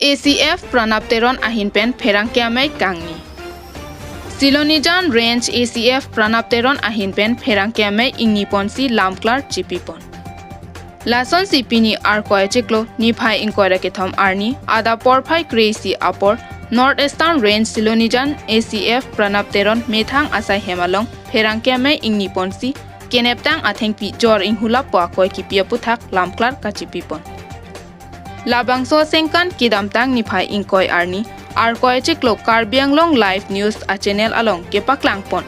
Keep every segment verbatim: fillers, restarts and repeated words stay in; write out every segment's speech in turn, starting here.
A C F Pranab Teron ahin pen pherangke amei kangni. Silonijan Range A C F Pranab Teron ahin pen pherangke amei ingni ponsi lamklar chipi pon. Lasonsi pini Arkoi achiklo niphai ingkoi ra kethom arni adap porphai kre-isi apor North Eastern Range Silonijan A C F Pranab Teron methang asai hem along pherangke amei ingni ponsi keneptang athengpi jor inghulap po akoi kipi aputhak lamklar kachipi pon. Labangso asengkan kedamtang niphai ingkoi arni Arkoi achiklo Karbi Anglong Live News a channel along kepaklang pon.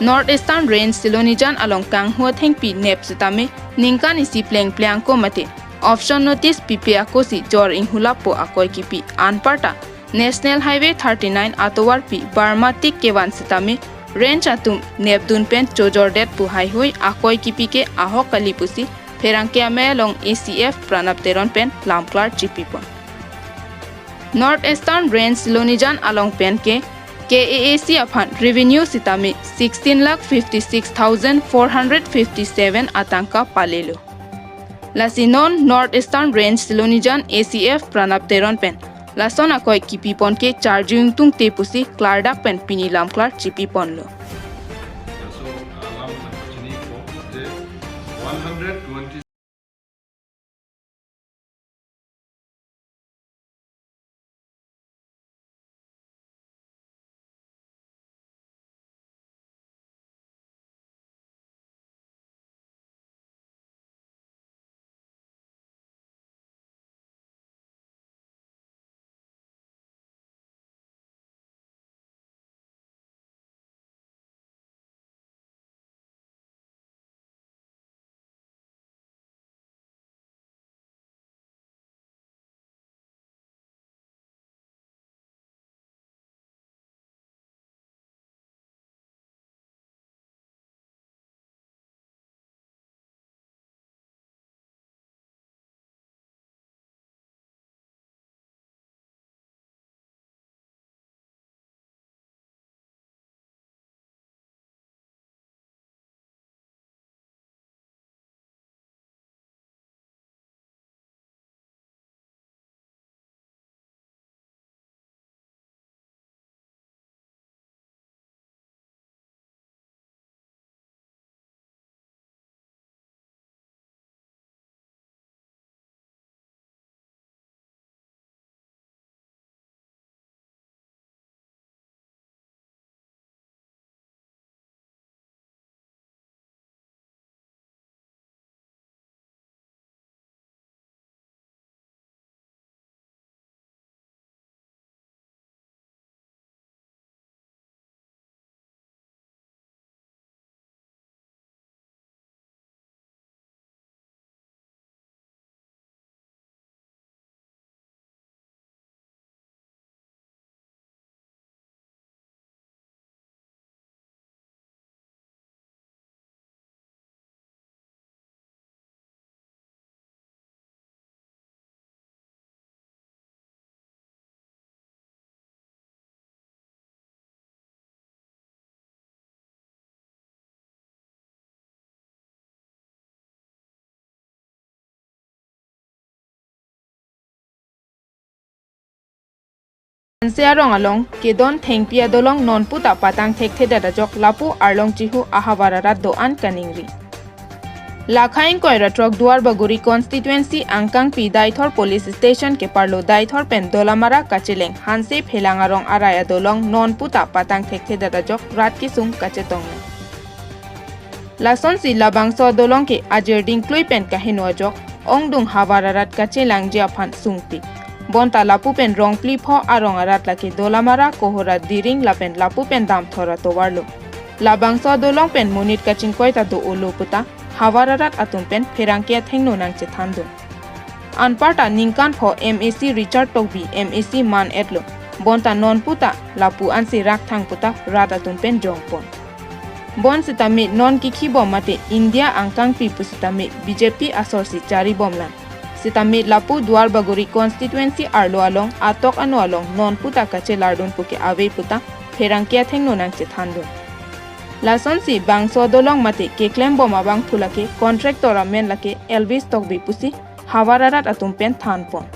North Eastern Range Silonijan along kanghu athengpi nep sitame ningkan isi pleng pleng ako mate option notice pipe ako si jor inghulap po akoi kipi anparta National Highway thirty-nine atovarpi Burma tik kevan sitame range atum nepdun pen chojordet pu haihui akoi kipi ke ahok kali pusi pherangke amei along A C F Pranab Teron pen lamklar chipi pon. North Eastern Range Silonijan along pen ke K A A C aphan revenue sitame sixteen lakh fifty-six thousand four hundred fifty-seven atangka palelo. Lasi non North Eastern Range Silonijan A C F Pranab Teron pen lason akoi kipi pon ke charjung tungte pusi klardak pen pini lamklar chipi ponlo. So, alam na pachini ko je one hundred twenty Hanse arong along kedon thengpi adolong nonpu ta patang thekthedet ajok lapu arlong chihu ahavar arat do-an kaningri. Lakha ingkoi ra throk Duarbagori constituency angkangpi Deithor police station keparlo Deithor pen Dolamara kacheleng Hanse Phelang arong arai adolong nonpu ta patang thekthedet ajok rat kesung kachetong nang. Lasonsi labangso adolong ke ajir dingklui pen kaheno ajok ongdung havar arat kachelangji aphan sungpik. Bonta lapu pen Rongpli pho arong arat lake Dolamara, Kohora, Diring lapen lapu pen damthor atovarlo. Labangso adolong pen monit kachingkoi ta do-olo puta havar arat atum pen pherangke athengno nangchethandun. Anparta ningkan pho M A C Richard Tokbi M A C man-etlo. Bonta nonpu ta lapu ansi rakthang puta rat atum pen jongpon. Bonsitame non kikhibom mate India angkangpi pusitame B J P asorsi charibomlang. Sitame lapu Duarbagori constituency arlo along atok ano along nonpu ta kachelardun puke ave puta pherangke athengno nangchethandun. Lasonsi bangso adolong mate keklembom abangphu lake contractor amen lake Elvis Tokbi pusi havar arat atum pen thanpon.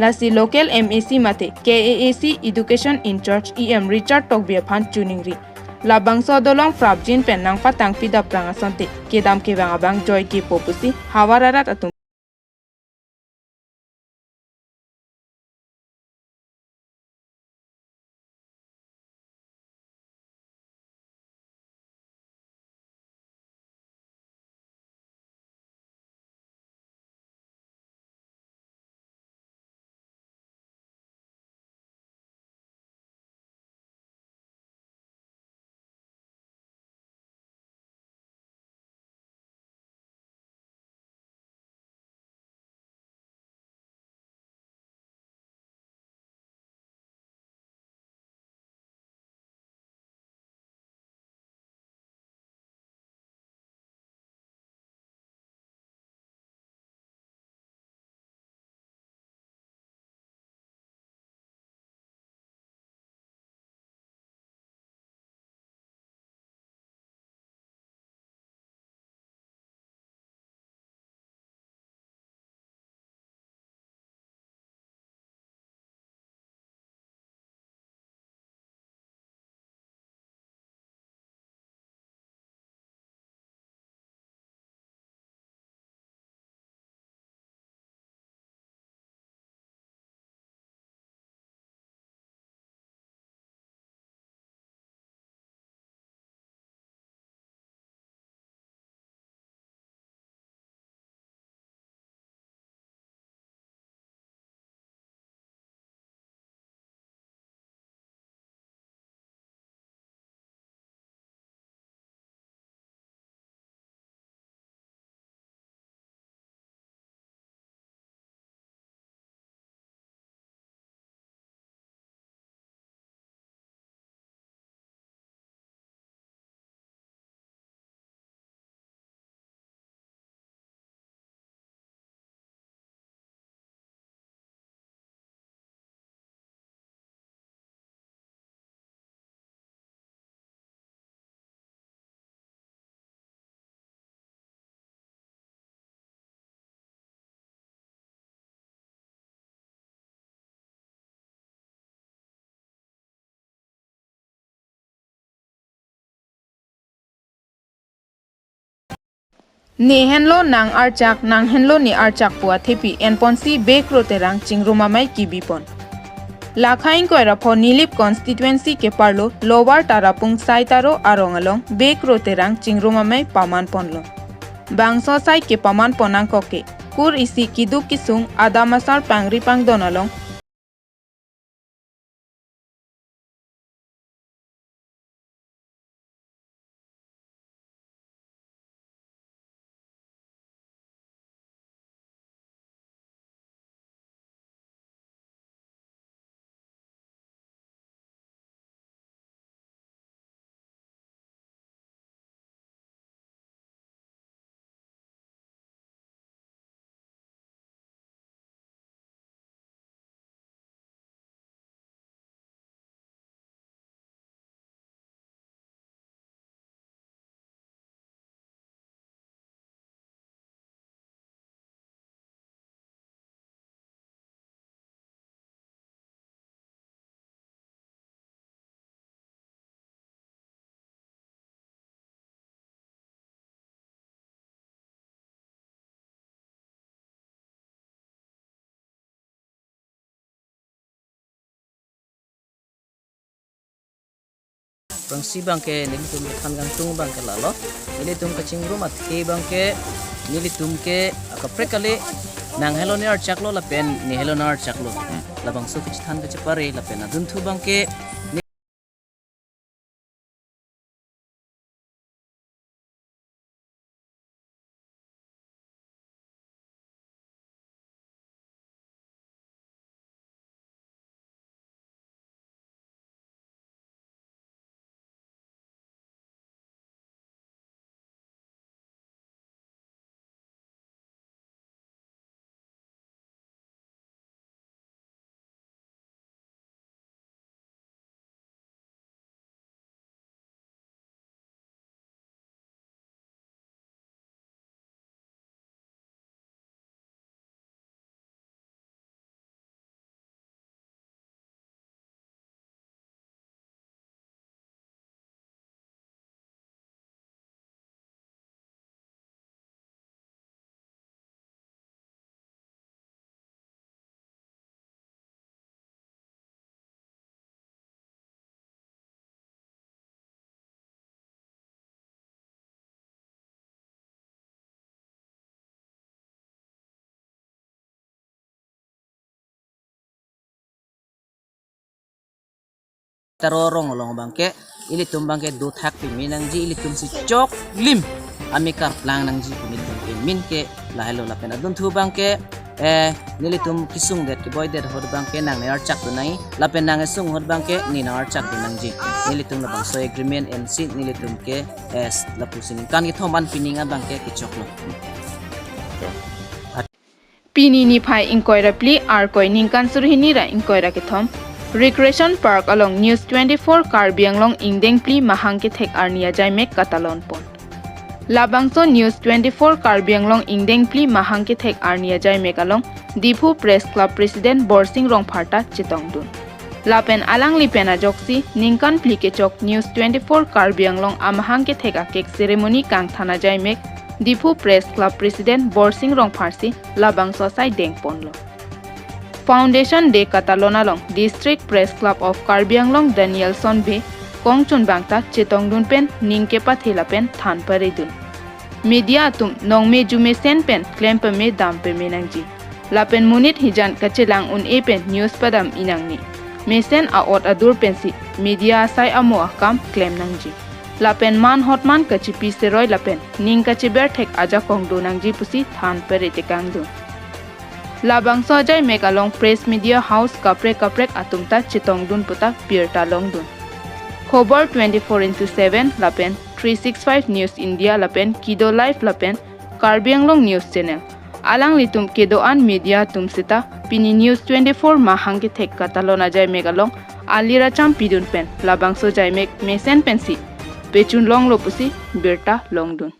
Lasi local M A C mate K A A C Education in-charge E M Richard Tokbi aphan choningri. Labangso adolong prapjin pen nangpatangpi daprang asonte kedam kevang abang joike po pusi havar arat atum Ne henlo nang archak, nang henlo ne archak pu athepi enponsi Bey Kro Terang chingrum amei kebipon. Lakha ingkoi ra pho Nilip constituency keparlo Lower Tarapung Saitaro arong along Bey Kro Terang chingrum amei pamanponlo. Bangso asai kepamanpon nangkok ke kur isi keduk kesung, adam asar pangri pangdon along Prangsi abangke nelitum kethan kangtung abangke lalo. Nelitum kachingrum athe abangke nelitum ke akaprek kali, nang henlo ne archaklo lapen ne henlo nang archaklo. Labangso kachethan kachepare lapen adunthu abangke Taro rong along abangke ilitum abangke dothak peme nangji, ilitum si choklim amekar plang nangji pu nelitum kemin ke lahelo. Lapen adunthu abangke, eh, nelitum kesungdet keboidet ahut abangke nang ne archak dun nangji, lapen nang kesung ahut abangke ne nang archak dun nangji. Nelitum labangso agreement ensi nelitum ke, eh, lapusi ningkan kethom an pining abangke kechoklo. Pini niphai ingkoi ra phli, Arkoi ningkan suri hini ra ingkoi ra kethom, Recreation Park along News twenty-four Karbi Anglong ingdeng phli mahang kethek arni ajaimek katalon pon. Labangso News twenty-four Karbi Anglong ingdeng phli mahang kethek arni ajaimek along Diphu Press Club President Borsing Rongphar ta chetongdun. Lapen alangli pen ajoksi ningkan phli kechok News twenty-four Karbi Anglong amahang kethek akek ceremony kangthan ajaimek Diphu Press Club President Borsing Rongphar si labangso asai dengponlo. Foundation Day katalon along District Press Club of Karbi Anglong Danielson Bey kongchunbang ta chetongdun pen ning kepathe lapen than paredun. Media atum nongme jumesen pen klem peme dam peme nangji. Lapen monit hijan kachelang un-e pen news padam-i nangne. Mesen a-ot adur pensi media asai amo akam klem nangji. Lapen man hotman kachipi seroi lapen ning kachiber thek ajakong do nangji pusi than pare tekangdun. Labangso ajaimek along press media house kaprek kaprek atum ta chetongdun puta birta longdun. Khobor twenty-four into seven lapen three six five News India lapen Kido Live lapen Karbi Anglong News Channel, alanglitum kedo-an media atum seta pini News twenty-four mahang kethek katalon ajaimek along alir acham pidun pen labangso ajaimek mesen pensi pechun longlo pusi birta longdun.